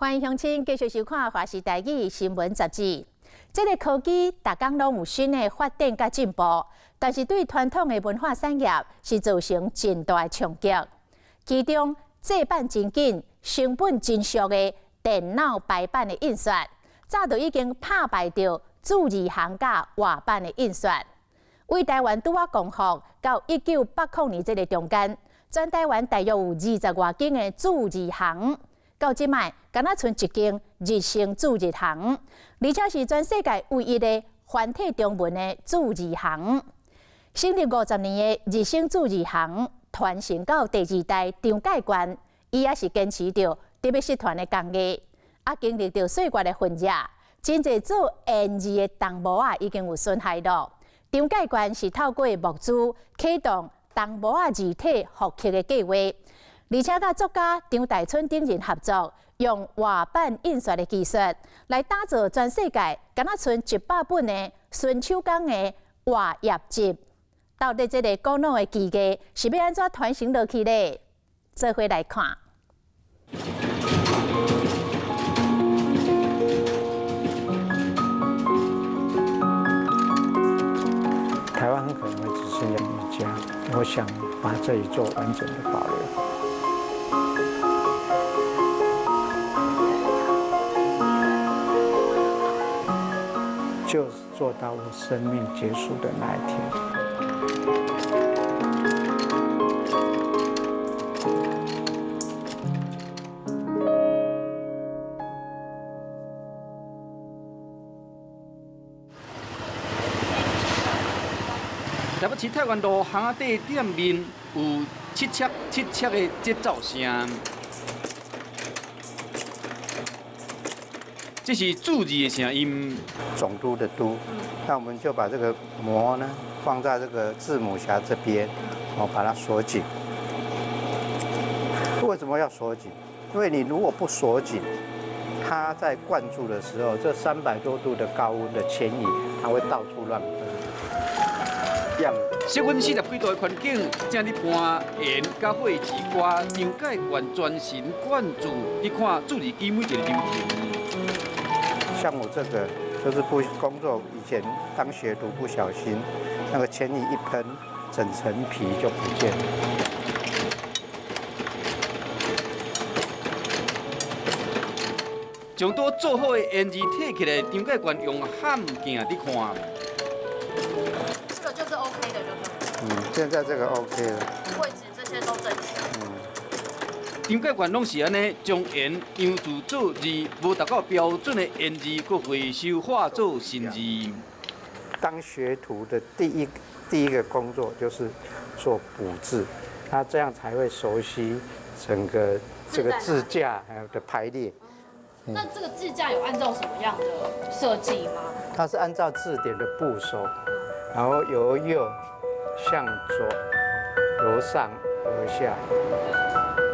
歡迎鄉親繼續收看《華視台語新聞雜誌》。這个科技，逐工攏有新的發展佮進步，但是對傳統的文化產業是造成真大的衝擊。其中，製版真緊、成本真俗的電腦排版的印刷，早就已經拍敗著鑄字行佮活版的印刷。為台灣拄仔光復到1980年這个中間，全台灣大約有20外間的鑄字行。到這擺，敢若賰一間日升鑄字行，而且是全世界唯一的繁體中文的鑄字行。成立50年的日升鑄字行，傳承到第二代張介權，伊也是堅持著特別失傳的工藝，啊，經歷著歲月的熏熱，真濟做鉛字的銅模仔已經有損害咯。張介權是透過募資啟動銅模仔字體復刻的計劃。而且，佮作家張大春等人合作，用活版印刷的技術來打造全世界敢若賰100本的孫手工的活頁集。到底這个古老的技藝是欲按怎傳承落去呢？做伙來看。台灣很可能會只剩下一家，我想把這裡做完整的保留。就是做到我生命結束的那一天。台北市太原路巷仔底店面有七尺七尺的節奏聲，這是鑄字的聲音。總督的督，那我們就把這個膜呢放在這個字母匣這邊，我把它鎖緊。為什麼要鎖緊？因為你如果不鎖緊，它在灌注的時候，這300多度的高溫的鉛液，它會到處亂噴。室溫40幾度的環境，正咧搬鉛佮火字歌，張介權全神貫注，咧看鑄字機每一个流程。像我這個，就是不工作以前當學徒不小心，那個鉛液一噴，整層皮就不見了。將拄做好的鉛字提起來，張介權用焊鏡佇看。這個就是 OK 的，就對。嗯，現在這個 OK 了。位置這些都正常。嗯。張介權攏是按呢，將鉛用字做字，無達到標準的鉛字，閣回收化做新字。當學徒的第一個工作就是做補字，他這樣才會熟悉整個這個字架還有的排列。那這個字架有按照什麼樣的設計嗎？它是按照字典的部首，然後由右向左，由上而下。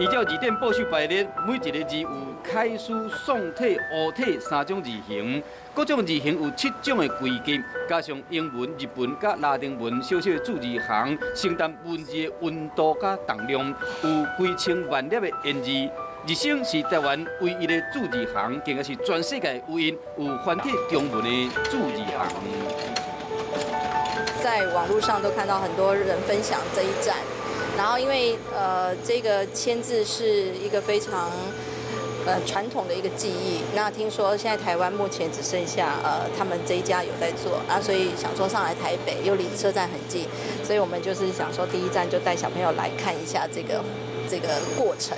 依照字典部首排列，每一个字有楷書、宋體、烏體三種字形，各種字形有七種的規格，加上英文、日文佮拉丁文小小的鑄字行，承擔文字的溫度佮重量，有幾千萬粒的鉛字。日升是台灣唯一的鑄字行，更加是全世界唯一有繁體中文的鑄字行。在網路上都看到很多人分享這一站，然後因為這個鉛字是一個非常傳統的一個技藝，那聽說現在台灣目前只剩下他們這一家有在做，啊，所以想說上來台北又離車站很近，所以我們就是想說第一站就帶小朋友來看一下這個過程。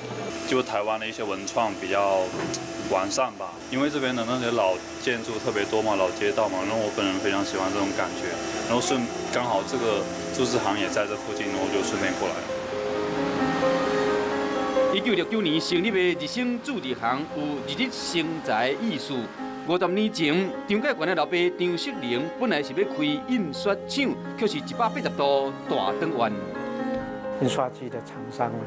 就台灣的一些文創比較完善吧，因為這邊的那些老建築特別多嘛，老街道嘛，然後我本人非常喜歡這種感覺，然後順剛好這個鑄字行也在這附近，然後就順便過來。1969年成立的日升鑄字行有日日生財意思。50年前，張介權的老爸張世麟本來是欲開印刷廠，卻是180度大轉彎。印刷機的廠商呢，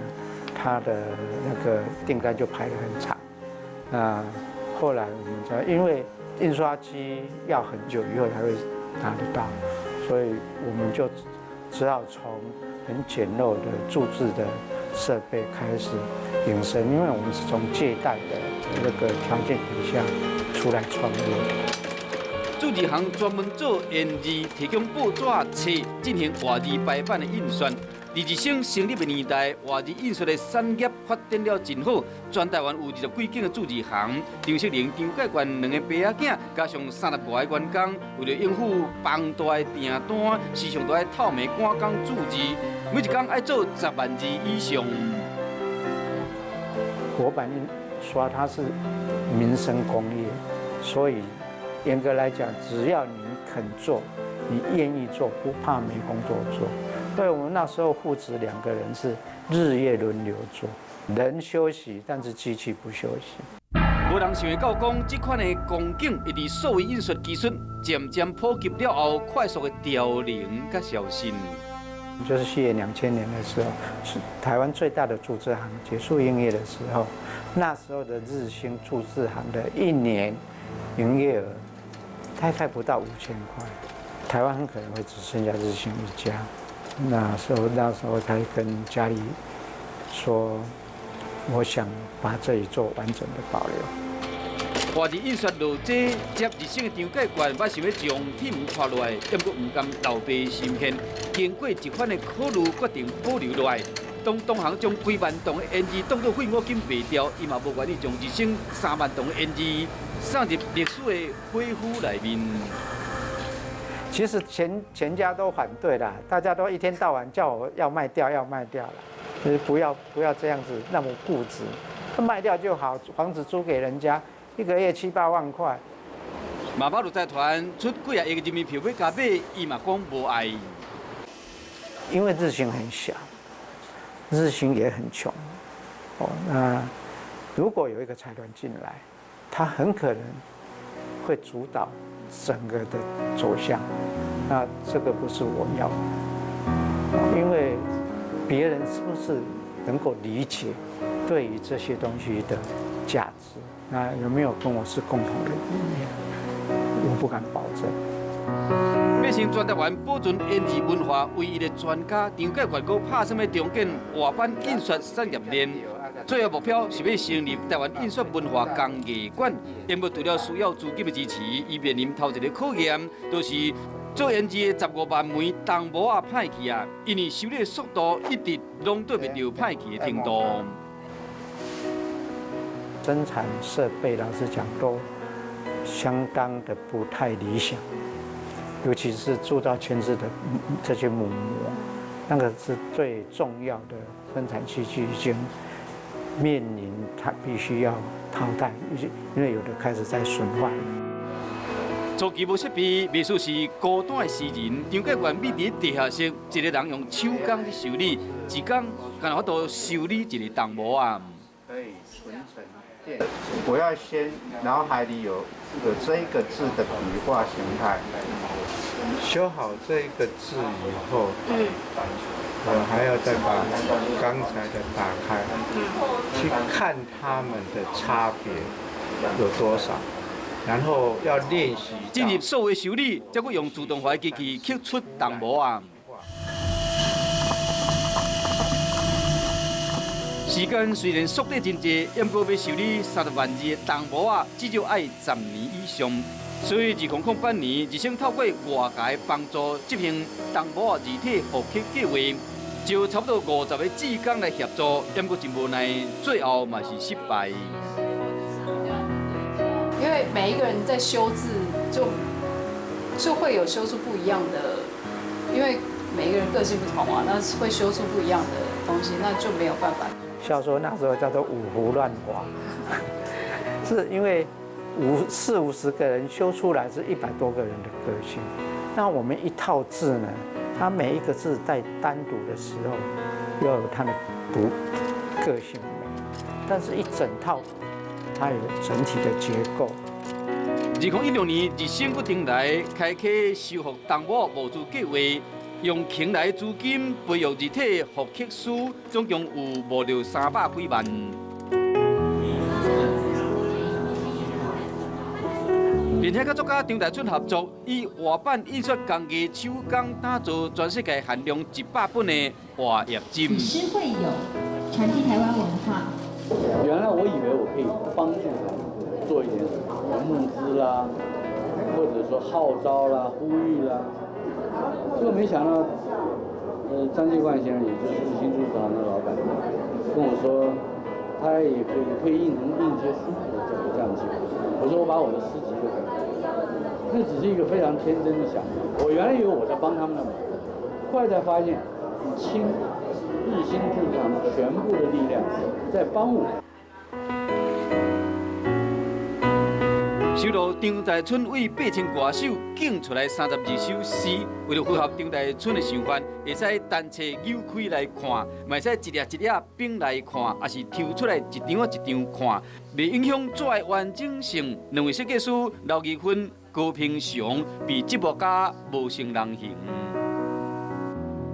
他的那個訂單就排得很長。那後來我們知道，因為印刷機要很久以後才會拿得到，所以我們就只好從很簡陋的鑄字的設備開始營生，因為我們是從借貸的那个条件底下出来创业。铸字行专门做烟字，提供报纸、册进行活字排版的印刷。伫日升成立的年代，活字印刷的产业发展了真好，全台湾有20几间的铸字行。张锡林、张介冠两个爸仔囝，加上35个员工，为了应付庞大的订单，时常都爱透暝赶工铸字，每一工爱做10万字以上。活版印刷它是民生工业，所以严格来讲，只要你肯做，你愿意做，不怕没工作做。对，我们那时候父子两个人是日夜轮流做，人休息，但是机器不休息。无人想会到讲，这款的光景，会伫数位印刷技术渐渐普及了后，快速的凋零佮消失。就是西元2000年的时候，是台湾最大的铸字行结束营业的时候，那时候的日兴铸字行的一年营业额大概不到5000块，台湾很可能会只剩下日兴一家。那时候才跟家里说，我想把这里做完整的保留。活字印刷落这接日升的张介冠，捌想欲将铁门拖落来，毋过毋甘老爸心愿，经过一番的考虑，决定保留落来。当同行将几万栋的烟字当作废五金卖掉，伊嘛无愿意将日升3万栋的烟字送入历史的灰釜内面。其实全家都反对啦，大家都一天到晚叫我要卖掉，要卖掉了，就是不要这样子那么固执，卖掉就好，房子租给人家，一个月七八万块。妈妈财团出几仔亿人民币欲共买，伊嘛讲无爱。因为日兴很小，日兴也很穷，哦，那如果有一个财团进来，他很可能会主导整个的走向，那这个不是我要的，因为别人是不是能够理解对于这些东西的价值？那有没有跟我是共同的理念？我不敢保证。变成全台湾保存烟字文化唯一的专家张介冠，阁拍算欲重建活版印刷产业链，最后目标是欲成立台湾印刷文化工艺馆。毋过除了需要资金的支持，伊面临头一个考验，就是做烟字的15万枚铜模仔歹去啊，因为修理的速度一直拢对袂著歹去的程度。生产设备老实讲都相当的不太理想。尤其是铸造铅字的这些母模，那个是最重要的生产器具，已经面临它必须要淘汰，因为有的开始在损坏。初期无设备，袂输是孤单的诗人。张介冠秘伫地下室，一个人用手工咧修理，一工敢若法度修理一个铜模仔。可以存成电。我要先脑海里有这一个字的笔画形态。修好这个字以后，我还要再把刚才的打开，去看它们的差别有多少，然后要练习。进入数位修理，才阁用自动化机器刻出铜模仔。时间虽然缩短真济，毋过欲修理30万字的铜模仔，至少爱10年以上。所以，2008年，日升透过外界帮助执行铜模仔字体复刻计划，招差不多50个志工来协助，毋过真无奈，最后嘛是失败。因为每一个人在修字就会有修出不一样的，因为每一个人个性不同啊，那会修出不一样的东西，那就没有办法。笑说那时候叫做五胡乱华，是因为四五十个人修出来是100多个人的个性，那我们一套字呢，它每一个字在单独的时候要有它的独个性美，但是一整套它有整体的结构。2016年，日升阁转来开启修复铜模募资计划，用钱来资金培育字体复刻师，总共有募著300几万。并且佮作家张大春合作，以活版印刷工艺手工打造全世界限量100本的活页针。以诗会友，传递台湾文化。原來我以為我可以幫助他們做一點什麼，募資啦，或者說號召啦、呼籲啦，結果沒想到，張繼冠先生，也就是日新鑄字行的老闆，跟我說，他也可以印成印一些書的這樣子。我說我把我的詩集都給他，那只是一個非常天真的想法。我原來以為我在幫他們的忙，後來才發現，清日新鑄字行全部的力量在幫我。收錄張大春為8000外首敬出來32首詩，為了符合張大春的想法，會使單冊扭開來看，嘛會使一頁一頁反來看，抑是抽出來一張一張看，袂影響紙的完整性。兩位設計師劉義芬、高平祥被折磨甲無成人形。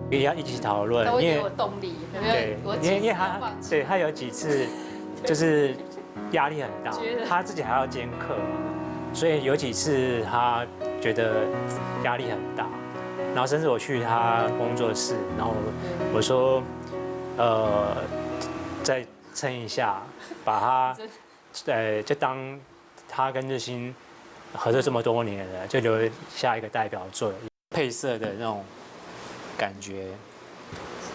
也要一起討論，因為我動力，對，因為他對他有幾次就是壓力很大，他自己還要兼課。所以有幾次他覺得壓力很大，然後甚至我去他工作室，然後我說，再撐一下，把他，就當他跟日新合作這麼多年了，就留下一個代表作，配色的那種感覺。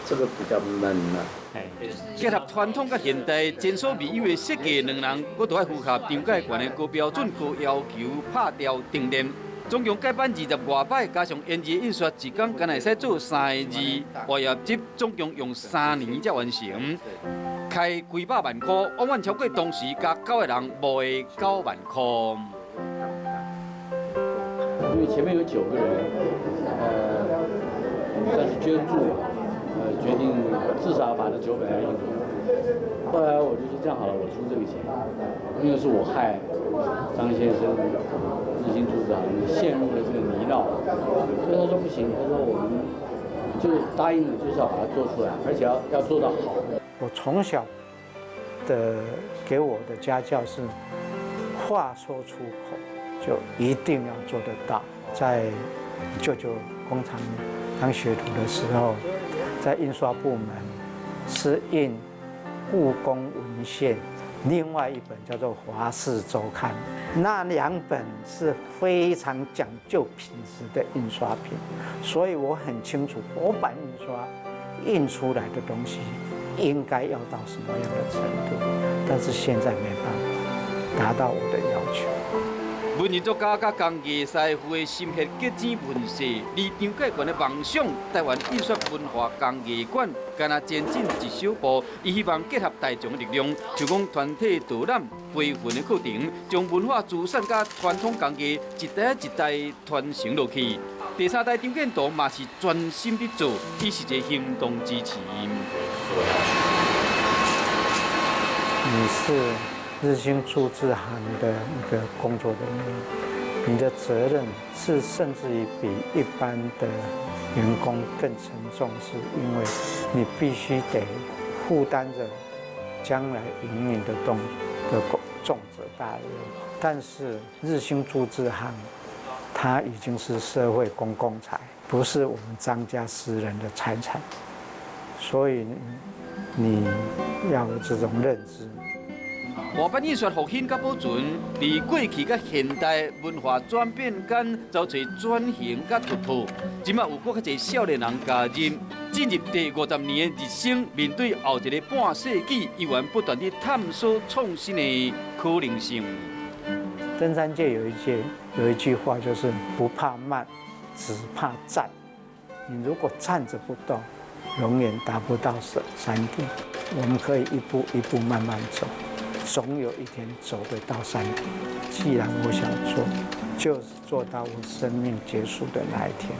這個比較悶啦。結合傳統佮現代，前所未有的設計，兩人閣都愛符合張介權的高標準、高要求，拍掉重練。總共改版20外擺，加上鉛字印刷，一工敢若會使做3个字，活頁紙總共用3年才完成，開幾百萬箍，遠遠超過當時加9个人募的9萬箍。因為前面有9個人，算是捐助。決定至少把這9本要印出來。後來我就說這樣好了，我出這個錢，因為是我害張先生日新鑄字行陷入了這個泥淖，所以他說不行，他說我們就答應了，就是要把它做出來，而且要做到好。我從小的給我的家教是，話說出口就一定要做得到。在舅舅工廠當學徒的時候，在印刷部門是印故宮文獻，另外一本叫做《華視週刊》，那2本是非常講究品質的印刷品，所以我很清楚活版印刷印出來的東西應該要到什麼樣的程度，但是現在沒辦法達到我的要求。文藝作家佮工藝師傅的心血結晶問世，離張介權的夢想，台灣印刷文化工藝館，敢若前進一小步。伊希望結合大眾的力量，就講團體導覽、培訓的課程，將文化資產佮傳統工藝一代一代傳承落去。第三代張建堂嘛是專心佇做，伊是一個行動支持。你是日新鑄字行的一個工作人員，你的責任是甚至於比一般的員工更沉重，是因為你必須得負擔着將來營運的重責大任。但是日新鑄字行，它已經是社會公共財，不是我們張家私人的財產，所以你要有這種認知。活版印刷復興佮保存，佇過去佮現代文化轉變間，走揣轉型佮突破。這馬有閣較濟少年人加入，進入第50年的日升，面對後一個半世紀，依然不斷佇探索創新的可能性。登山界有一句話，就是不怕慢，只怕站。你如果站着不動，永遠達不到山頂。我們可以一步一步慢慢走。總有一天走會到山頂。既然我想做，就是做到我生命結束的那一天。